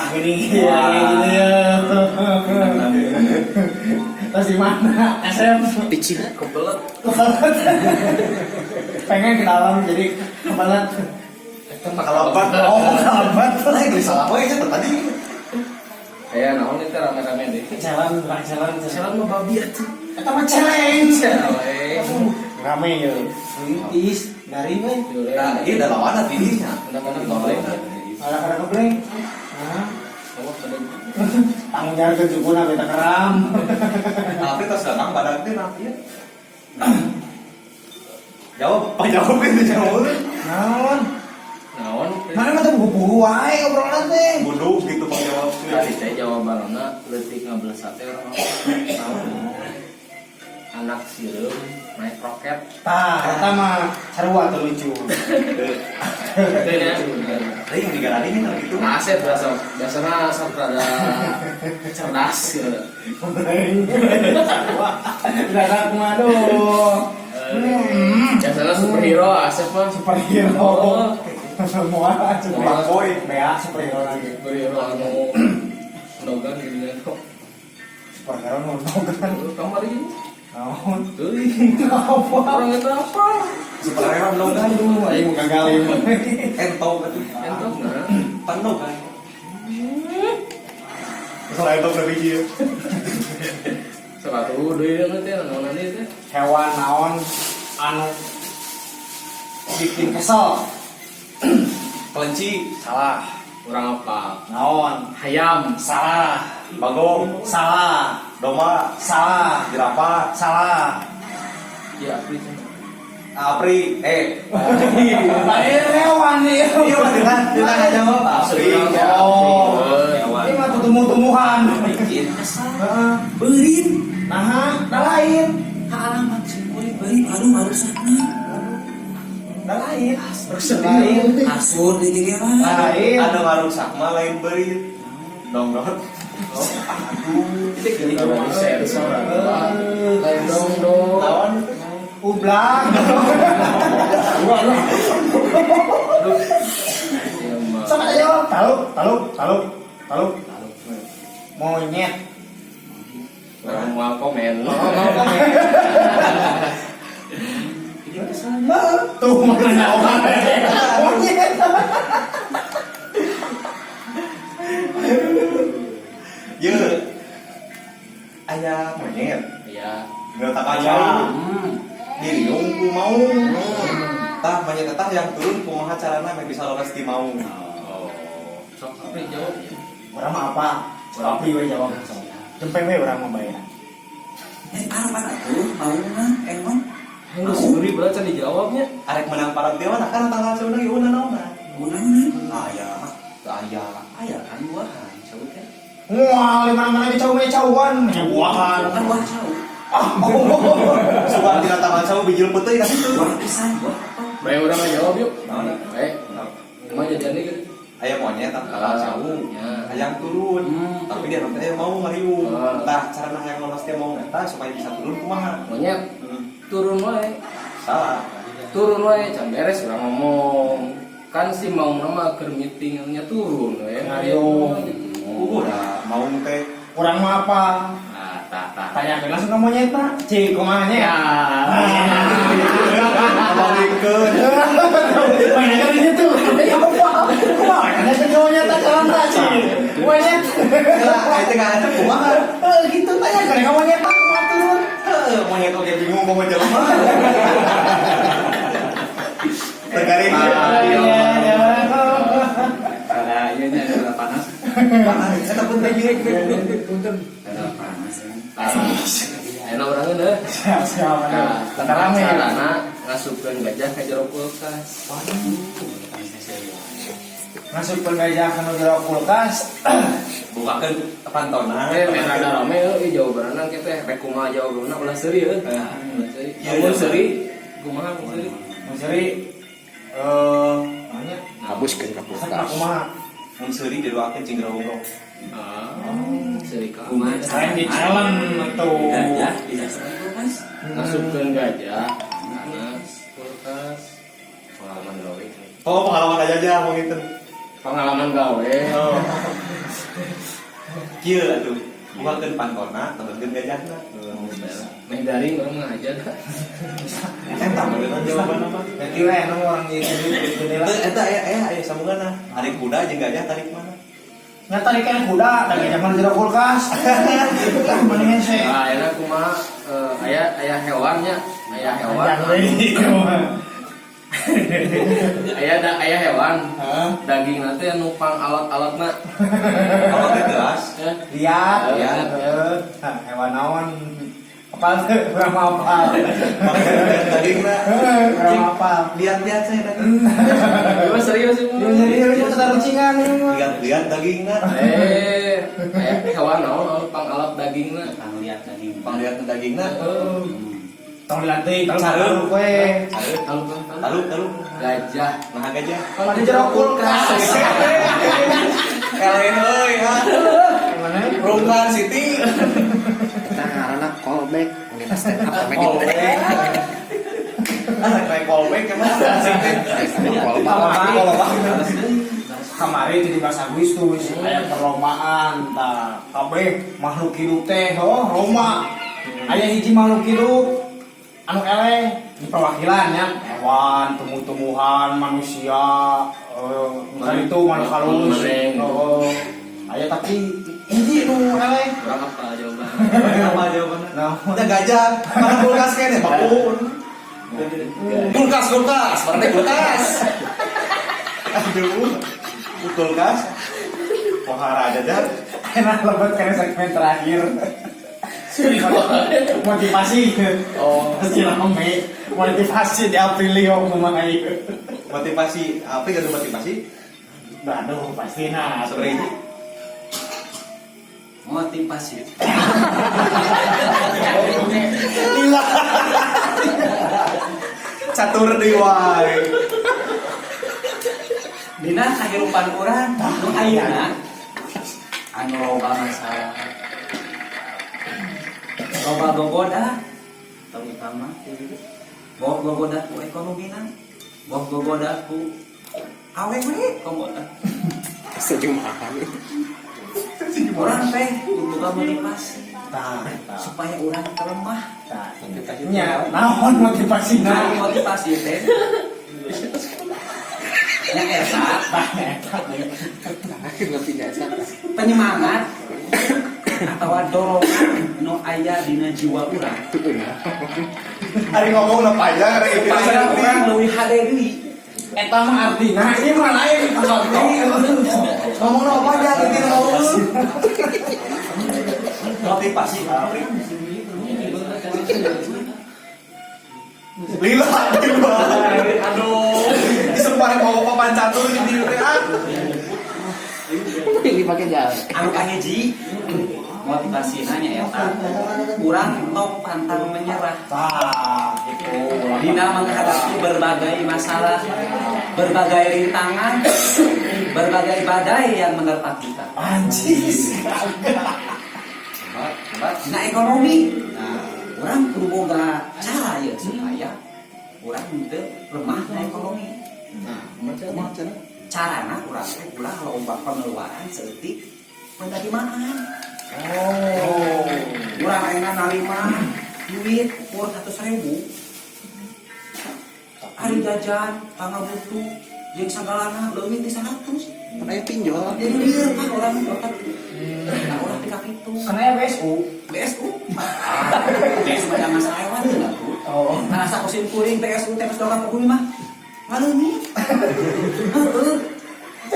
Tah gini ya, gini ya. Terus di mana? SM. Picil. Kebelet. Pengen ke dalam jadi kebelet. Kalabat. Oh, kalabat. Lagi salah we nya tadi. Kayak naon itu rame-rame deh. Jalan, jalan, jalan. Jalan mah babi atuh. Eta mah celeng. Celeng. Rame ya. Tis, dari we. Nah, iya udah lawan tadinya. Anak-anak noleng. Ada kebleng. Hah? Oh, ada. Tanggung jawab ke jukuna beta keram. Tapi tos datang badan teh nah ieu. Jawab, Pak jawab itu jawab. Naon? Naon? Mana mah teh buku wae obrolan teh. Bodoh gitu Pak jawab. Tadi teh jawabanna leutik ngabelas teh orang naon? Anak sireum naik roket. Tah, eta mah sarua teu lucu. Itu nya. Tapi yang digalani nih kalau gitu. Nah, Asep biasa biasanya sok rada cerdas gitu. Kebleng. Sarua. Dadak mah aduh. Biasanya superhero Asep mah. Superhero. Oh. Semua superhero. Boy. Bea superhero lagi. Superhero anu nogan gitu kan. Superhero nu kan. Kamar ini. Naon? Teuing. Apa? Orang itu apa? Superhero dong kan. Aduh, aing gagal ini. Entong gitu. Entok nah. Penuh kan. Salah entong dari dia. Sepatu deui teh naon deui teh. Hewan naon anu bikin kesel? Kelinci, Salah. Urang apa? Naon? Hayam. Salah. Bagong, Salah. domba, Salah. jerapah, Salah. Ya, Apri cenah. Apri, eh. Lain hewan nih. Iya, Pak, tidak, tidak jawab. Apri. Oh. Hewan. Ini mah tumbuh-tumbuhan. Bikin kesal. Heeh. Beurit. Nah, nah lain. Alamat sing kuring beurit aduh marusakna. Nah lain. Lain. Kasur di dieu mah. Lain. Ada ngarusak mah lain beurit. Dong dong. Itu gini di sensor. Lain dong dong. Lawan Ublang. Wah, lah. Aduh. Iya, mah. Sama aja. Tahu, tahu, tahu, tahu. Monyet. Orang mau komen. Oh, mau komen. Bikin kesal. Tuh mana orang. Monyet. Ye. Aya monyet. Iya. Nggak tak Aya. kacau. Diriung ku maung. Tah monyet tah yang turun kumaha carana meh bisa lolos ti maung. Oh. Sok apa jawab? Orang mah apa? Apri we jawab. Jempeng we urang mah bayar. Eh, arpan atuh maungna emang. Geus seuri berarti can dijawabnya. Arek menang paranti mah kan tanggal seuna ge una naonna. Naonna? Aya. Teu aya. Aya kan buahan cau teh. Wah, di mana-mana di cau mah cauan, nya buahan. Kan buah cau. Ah, oh. Sugan tina tanggal cau bijil peuteuy ka situ. Buah pisan, buah apa? Bae urang mah jawab yuk. Naon? Bae. Kumaha jadiannya gitu? Aya monyet tanggal cau. Ya. Hayang turun. Tapi dia nanti aya mau ngariung. Ah. Tah carana hayang lolos dia mau eta supaya bisa turun kumaha? Monyet turun wae. Salah. Turun wae can beres urang ngomong. Kan si mau nama keur meetingnya turun we. Ngariung. Udah maung teh Urang mah apa? Ah, tah tah. Tanyakeun langsung ke monyet mah. Cik, kumaha nya? Ya. Kabalikeun. Tanyakan di situ. Ya apa? Kumaha nya ke monyet tah jalan tah, Cik. Monyet. Lah, eta ngajak kumaha? Eh, gitu tanyakeun ka monyet mah kumaha turun. Heuh, monyet oge bingung kumaha jelema. Tegarin. Ah, Iya, iya. Ada ieu nya ada panas. Panas eta pun teh ieu. Punten. Ada panas ya. Enak urang geuneuh. Siap, siap. Nah, Tata rame ya. carana ngasupkeun gajah ka jero kulkas. Ngasupkeun gajah ka nu jero kulkas. Bukakeun pantona. Eh, meh rada rame euy jawabanna ke teh rek kumaha jawabanna ulah seuri euy. Ulah seuri. Iya, Lamun iya. seuri kumaha mun seuri? Mun seuri eh nanya Habuskeun ka Resep kulkas. kumaha? Mun seuri didoakeun cing gerong. Ah, seuri ka. Kumaha Lain di challenge tuh. Gajah dijaskan kulkas. Ngasupkeun gajah kana kulkas. Pengalaman gawe. Oh, pengalaman aja aja mau gitu. Pengalaman gawe. Oh. Kieu atuh. Bukakeun pantona, lebetkeun gajahna. Meh daring urang mah aja dah. Eta bener jawabanna mah. Berarti we anu orang di jendela. Teu eta aya aya aya sambunganna. Ari kuda jeung gajah tarik mana? Nya tarikan kuda, da gajah mah di jero kulkas. Mendingan sih. Nah, ayeuna kumaha aya aya hewannya, aya hewan. Jangan deui. Aya da aya hewan. Hah? Daging nanti anu pang alot-alotna. Apa teh teas? Ya. Lihat, Lihat. heeh. Hah, hewan naon? Apal teu? Urang mah apal. Dagingna. Heeh, urang mah apal. Lihat-lihat saya daging. Gimana serius sih? Dia serius itu tarucingan ini mah. Lihat-lihat dagingna. Aya hewan naon anu pang alot dagingna. Pang lihat daging. Panglihat dagingna. Heeh. Tong dilatih, tong Sareu. kowe. Taluk Taluk taluk. Gajah. Nah gajah. Di jero kulkas. Eleh euy ha. Gimana? Rungkan Siti. Eta ngaranna callback, nggak stand up comedy. Callback. Ah, kayak callback emang asik teh. Callback. Kamari, kamari 17 Agustus aya perlombaan tah kabeh makhluk hidup teh, oh, lomba. Aya hiji makhluk hidup anu eleh di perwakilan ya, hewan, tumbuh-tumbuhan, manusia, bukan itu makhluk halus. Mereng. Oh, aya tapi hiji nu eleh. Urang apa jawaban? Apa jawabannya? Nah, Nya gajah, mana kulkas kene baku. Kulkas kulkas, mana teh kulkas. Aduh, kulkas. Pohara aja dah. Enak lebet karena segmen terakhir. Motivasi. Oh. Pasti rame. Motivasi di Aprilio kumaha ieu. Motivasi, apa yang motivasi? Aduh, pasti nah. Seperti ini. Motivasi. Lila. Catur deui wae. Dina kahirupan urang nu ayeuna anu loba masalah. Loba gogoda terutama boh gogoda ku ekonomina, boh gogoda ku awewe komo tah. Sejumahan. Urang teh kudu boga motivasi Tah, tah. supaya urang teu lemah. Tah. Nya, naon motivasina? Nah, motivasi teh nya eta Tah, eta. Ngerti jasa. Penyemangat atau dorongan nu aya dina jiwa urang Ari ngomong na panjang, ari itu supaya urang leuwih hade deui. Eta mah artina ini mah lain contoh. Ngomong na panjang itu ngomong. Motivasi apa? Lila, lila. Aduh, disempar mau papan catur di teh ah. Ini pakai jalan. Anu kahiji motivasina nya eta urang tong pantang menyerah Tah, gitu. dina menghadapi berbagai masalah, berbagai rintangan, berbagai badai yang menerpa kita. Anjis. Dina ekonomi, nah, urang kudu boga cara ya supaya urang teu lemah na ekonomi. Nah, kumaha cara? Carana urang teh ulah loba pengeluaran saeutik penerimaan. Oh. Urang ayeuna narima duit ukur 100.000, ari jajan pangabutuh jeung sagalana leuwih ti 100. Kan aya pinjol. Jadi lieur kan urang otak. Nah, urang tingkat itu. Karena ya BSU. BSU. Ah, BSU ada masalah hewan teu atuh. Oh. Nah, asa kusim kuring BSU teh geus dongkap bumi mah. Ngaleungit. Heeh.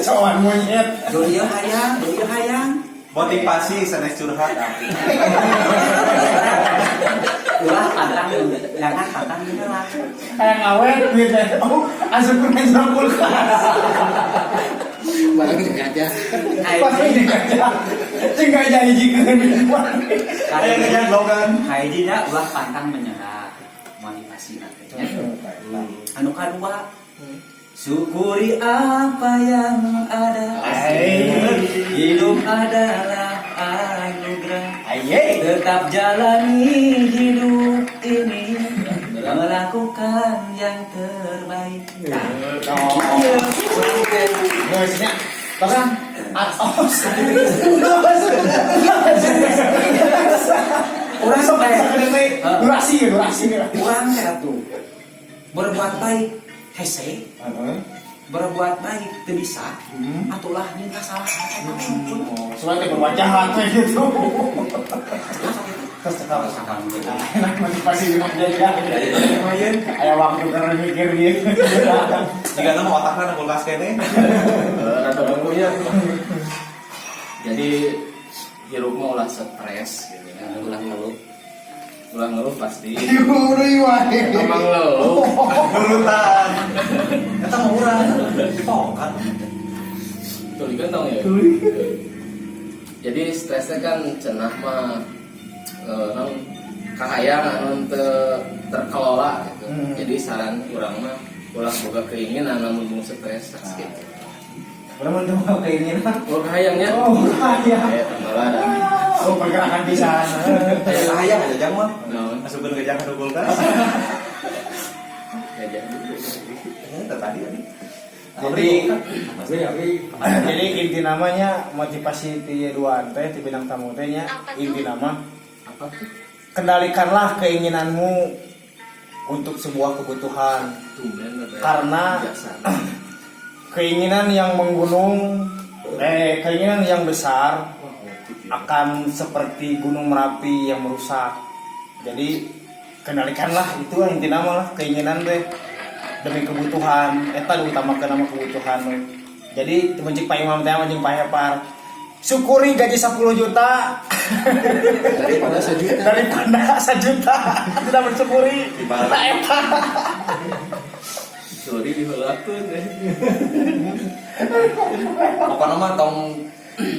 Cawan monyet. Do ieu hayang, do ieu hayang. Motivasi sanes curhat Apri. Ulah pantang, jangan pantang menyerah. Kayak ngawet duit teh. Oh, asup ke jero kulkas. Barang jeung aja. Pasti jeung gajah. Jeung gajah hijikeun. Aya gajah logan. Kahiji nya ulah pantang menyerah. Motivasi teh nya. Anu kadua, syukuri apa yang ada. Hidup adalah anugerah. Aye. Tetap jalani hidup ini, melakukan yang terbaik. Nah, Oh. iya, urang teh Geus nya. Tos ah. Atos. Urang Sok teh teh durasi ya, durasi ya. Urang teh atuh berbuat baik hese, berbuat baik teu bisa, atulah nyeun kasalahan eta mah. Oh, soalnya teh berbuat jahat teh gitu. Terus cekap. Enak motivasi di jadi. Lumayan. Aya waktu karena mikir gitu. Jika nama otakna na kulkas kene. Rada bangkunya. Jadi hirup mah ulah stres gitu ya. Ulah ngeluh. Ulah ngeluh pasti. Yuri wae. Emang ngeluh. Nurutan. Eta mah urang. Dipokan. Tuli kan tong ya. Jadi stresnya kan cenah mah non kahayang anu teu terkelola gitu. Jadi saran urang mah ulah boga keinginan lamun mung stres gitu. Belum untuk keinginan. Oh kahayangnya. Oh, iya. Eh tambah lah. Oh, pergerakan pisan. Aya kahayang aja jang mah. Naon? Masukkeun ke jang ka kulkas. Ya jadi. Eh, tadi tadi. Jadi inti namanya motivasi ti dua teh ti bintang tamu teh nya inti nama Apa tuh? Kendalikanlah keinginanmu untuk sebuah kebutuhan. Tumben ada Karena- bijaksana. Keinginan yang menggunung, eh, keinginan yang besar Wah, motif ya. akan seperti gunung Merapi yang merusak. Jadi kendalikanlah itu lah inti nama lah keinginan deh demi kebutuhan. Eta diutamakan nama kebutuhan we. Jadi temen cik Pak Imam teh jeung Pak Hepar. Syukuri gaji 10 juta Daripada sejuta. Daripada sejuta tidak bersyukuri. Ibarat. Nah, eta. Sorry diheulakeun deh. Pokoknya mah tong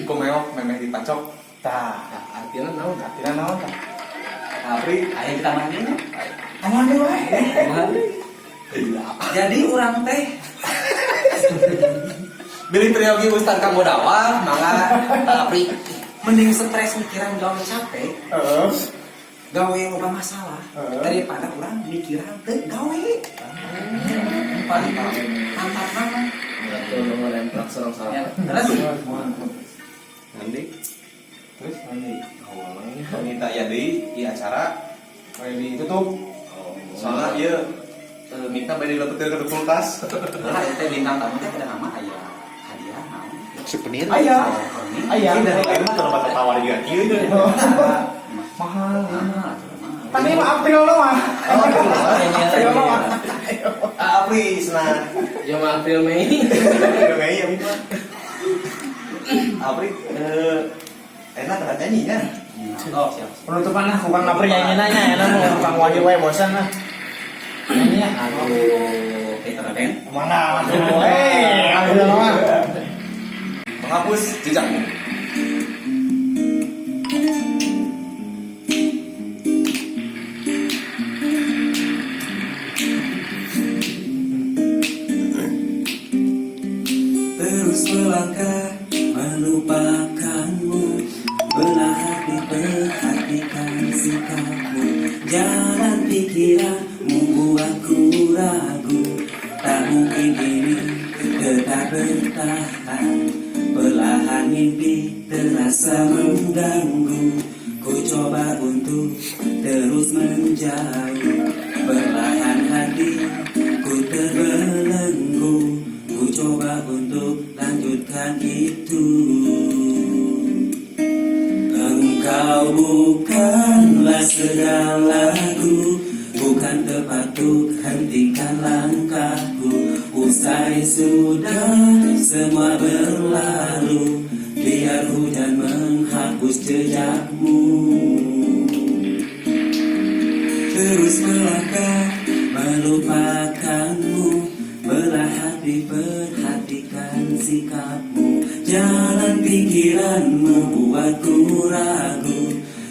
kumeok memeh dipacok. Tah, Nah, artinya naon? artinya naon tah? Apri. Aya kita mah deui. Aman deui wae. Jadi urang teh Bilih peryogi Ustaz kanggo dakwah, mangga Apri. Mending stres mikiran gawe capek, Heeh. gawe loba masalah daripada urang mikiran teu gawe. Paling mantap banget. Betul, nu nempel serang Ya, salah. terus Nanti Terus nanti Awalnya. minta ya deui ieu acara. Kayak ditutup. Oh, Soalnya ieu minta bade dilepetin ke kulkas. Lah, teh bintang tamu teh ada nama aya hadiah naon? Souvenir. Aya. Aya. Ini dari lain mah tempat tertawa juga kieu. Mahal. Ah, atuh mah. Tadi mah April mah. Oh, April mah. Ah, Apri senang. Ya mah April Mei. Mei ya mah. Apri enak kena nyanyinya. Oh, siap. Penutupan lah, bukan April nyanyi nanya, enak mau Kang Wahyu wae bosan lah. Nyanyi ya. Aduh, Peter Pan. Mana? Eh, April mah. Menghapus jejakmu. Terus melangkah melupakanmu. Belah hati perhatikan sikapmu. Jalan pikiranmu buatku ragu. Tak mungkin ini tetap bertahan. Perlahan mimpi terasa mengganggu. Ku coba untuk terus menjauh. Perlahan hati ku terbelenggu. Ku coba untuk lanjutkan itu. Engkau bukanlah segalaku. Bukan tepat untuk hentikan langkahku. Usai sudah semua berlalu. Biar hujan menghapus jejakmu. Terus melangkah melupakanmu. Belah hati perhatikan sikapmu. Jalan pikiranmu buatku ragu.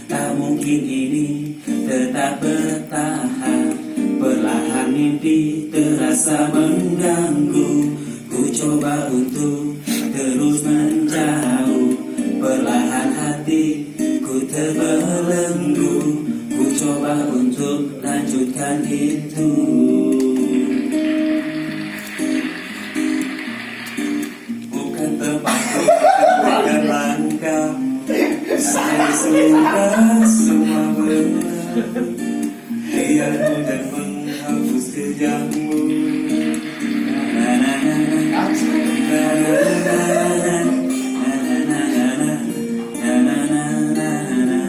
Tak mungkin ini tetap bertahan. Perlahan mimpi terasa mengganggu. Ku coba untuk terus menjauh. Perlahan hati ku terbelenggu. Ku coba untuk lanjutkan itu. Bukan tempatku. Sudah semua berlalu, biar hujan menghapus jejakmu. Na na na na na na na na na na na na na na na.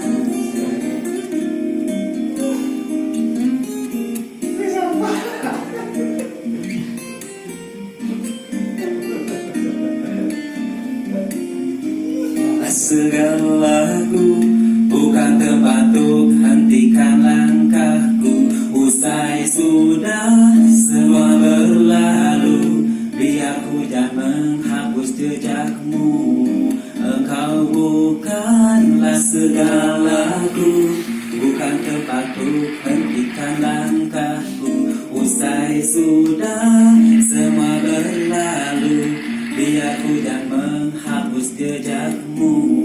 Segalaku bukan tempat untuk hentikan langkahku. Usai sudah semua berlalu, biar hujan menghapus jejakmu. Engkau bukanlah segalaku, bukan tempat untuk hentikan langkahku. Usai sudah semua berlalu, biar hujan menghapus jejakmu.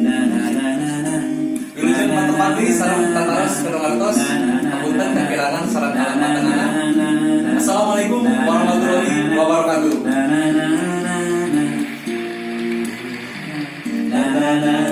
Na na na na na. Wilujeng patepati sareng tataros nu ngartos. Hapunten kakirangan sareng kalepatanana. Assalamualaikum warahmatullahi wabarakatuh. Na na na na na. Na na na.